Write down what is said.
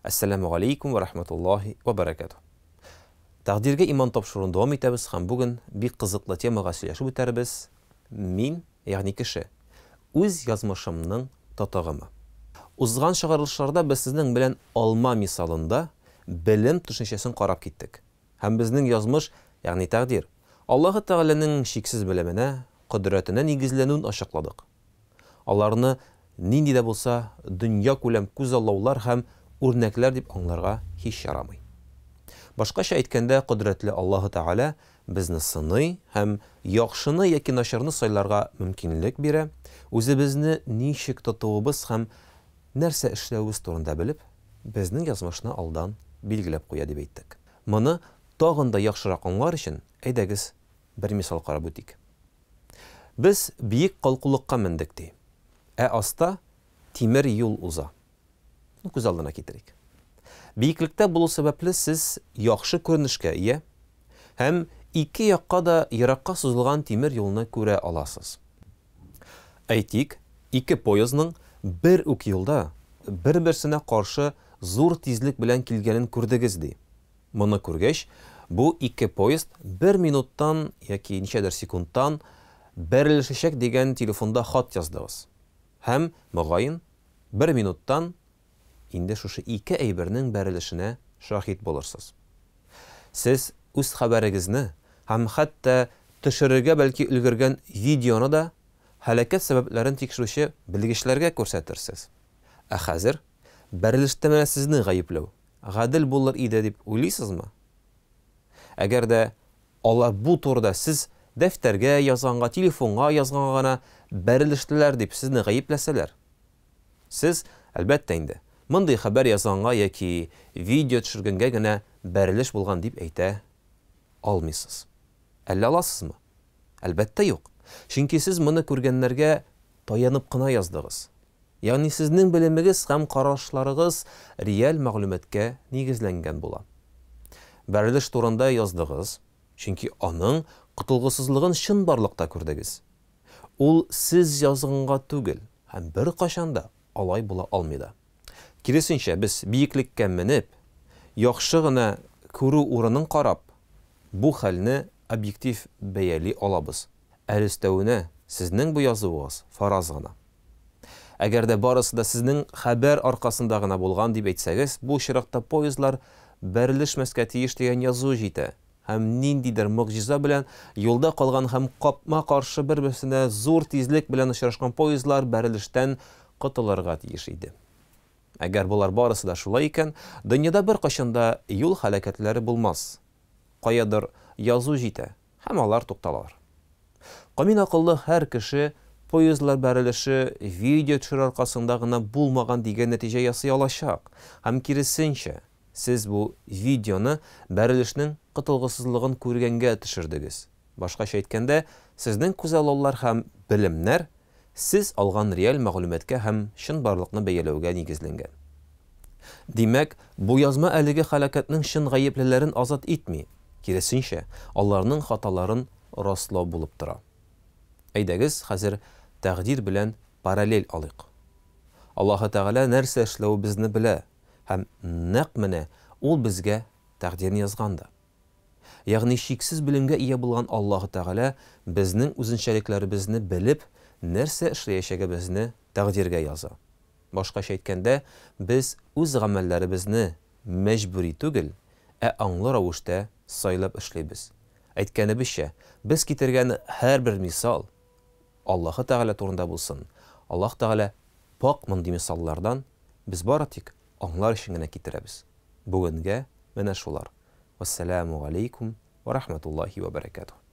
Әссәламү галәйкүм вә рахматуллаһи вә бәрәкәтүһ. Тәкъдиргә иман тапшыруын дәвам итәбез һәм бүген бик кызыклы темага сөйләшеп үтәрбез, Мин, ягъни кеше, үз язмышымның тотыгымы? Узган чыгарылышларда без сезнең белән алма мисалында белем төшенчәсен карап киттек. Һәм безнең язмыш, ягъни тәкъдир, Аллаһы Тәгаләнең чиксез белеменә, кодрәтенә нигезләнүен ачыкладык. Аларны нинди дә булса дөньякүләм күзаллаулар һәм үрнәкләр дип аңларга һич ярамый. Башкача әйткәндә, кодрәтле Аллаһы Тәгалә безне сыный һәм яхшыны яки начарны сайларга мөмкинлек бирә, үзебезне ничек тотуыбыз һәм нәрсә эшләвебез турында белеп, безнең язмышны алдан билгеләп куя дип әйттек. Моны тагын да яхшырак аңлар өчен, әйдәгез, бер мисал карап үтик. Без биек калкулыкка мендек, ди. Ә аста тимер юл уза. Ну, күз алдына китерик. Биеклектә булу сәбәпле сез яхшы күренешкә ия һәм ике якка да еракка сузылган тимер юлны күрә аласыз. Әйтик, ике поездның бер үк юлда бер-берсенә каршы зур тизлек белән килгәнен күрдегез, ди. Моны күргәч, бу ике поезд бер минуттан яки ничәдер секундтан бәрелешәчәк дигән телефонда хат яздыгыз. Һәм, мөгаен, бер минуттан инде шушы ике әйбернең бәрелешенә шаһит булырсыз. Сез үз хәбәрегезне һәм хәтта төшерергә бәлки өлгергән видеоны да һәлакәт сәбәпләрен тикшерүче белгечләргә күрсәтерсез. Ә хәзер бәрелештә менә сезне гаепләү гадел булыр иде дип уйлыйсызмы? Әгәр дә алар бу турыда сез дәфтәргә язганга, телефонга язганга гына бәрелештеләр дип сезне гаепләсәләр, сез, әлбәттә инде, мондый хәбәр язганга яки видео төшергәнгә генә бәрелеш булган дип әйтә алмыйсыз. Әллә аласызмы? Әлбәттә юк. Чөнки сез моны күргәннәргә таянып кына яздыгыз. Ягъни сезнең белемегез һәм карашларыгыз реаль мәгълүматка нигезләнгән була. Бәрелеш турында яздыгыз, чөнки аның котылгысызлыгын чынбарлыкта күрдегез. Ул сез язганга түгел һәм беркайчан да алай була алмый да. Киресенчә, без биеклеккә менеп, яхшы гына күрү урынын карап, бу хәлне объектив бәяли алабыз. Әле өстәвенә, сезнең бу язуыгыз фараз гына. Әгәр дә барысы да сезнең хәбәр аркасында гына булган дип әйтсәгез, бу очракта поездлар бәрелешмәскә тиеш дигән язу җитә һәм ниндидер могҗиза белән юлда калган һәм капма-каршы бер-берсенә зур тизлек белән очрашкан поездлар бәрелештән котылырга тиеш иде. Әгәр болар барысы да шулай икән, дөньяда беркайчан да юл һәлакәтләре булмас. Каядыр язу җитә һәм алар тукталалар. Камил акыллы һәр кеше поездлар бәрелеше видео төшерү аркасында гына булмаган дигән нәтиҗә ясый алачак һәм киресенчә, сез бу видеоны бәрелешнең котылгысызлыгын күргәнгә төшердегез. Башкача әйткәндә, сезнең күзаллаулар һәм белемнәр сез алган реаль мәгълүматка һәм чынбарлыкны бәяләүгә нигезләнгән. Димәк, бу язма әлеге һәлакәтнең чын гаеплеләрен азат итми, киресенчә, аларның хаталарын раслау булып тора. Әйдәгез, хәзер тәкъдир белән параллель алыйк. Аллаһы Тәгалә нәрсә эшләвебезне белә һәм нәкъ менә Ул безгә тәкъдирне язган да. Ягъни чиксез белемгә ия булган Аллаһы Тәгалә безнең үзенчәлекләребезне белеп, нәрсә эшләячәгебезне тәкъдиргә яза. Башкача әйткәндә, без үз гамәлләребезне мәҗбүри түгел, ә аңлы рәвештә сайлап эшлибез. Әйткәнебезчә, без китергән һәрбер мисал Аллаһы Тәгалә турында булсын, Аллаһ Тәгалә пакь мондый мисаллардан, без бары тик аңлар өчен генә китерәбез. Бүгенгә менә шулар. Вәссәламү галәйкүм вә рахмәтуллаһи вә бәрәкәтүһ.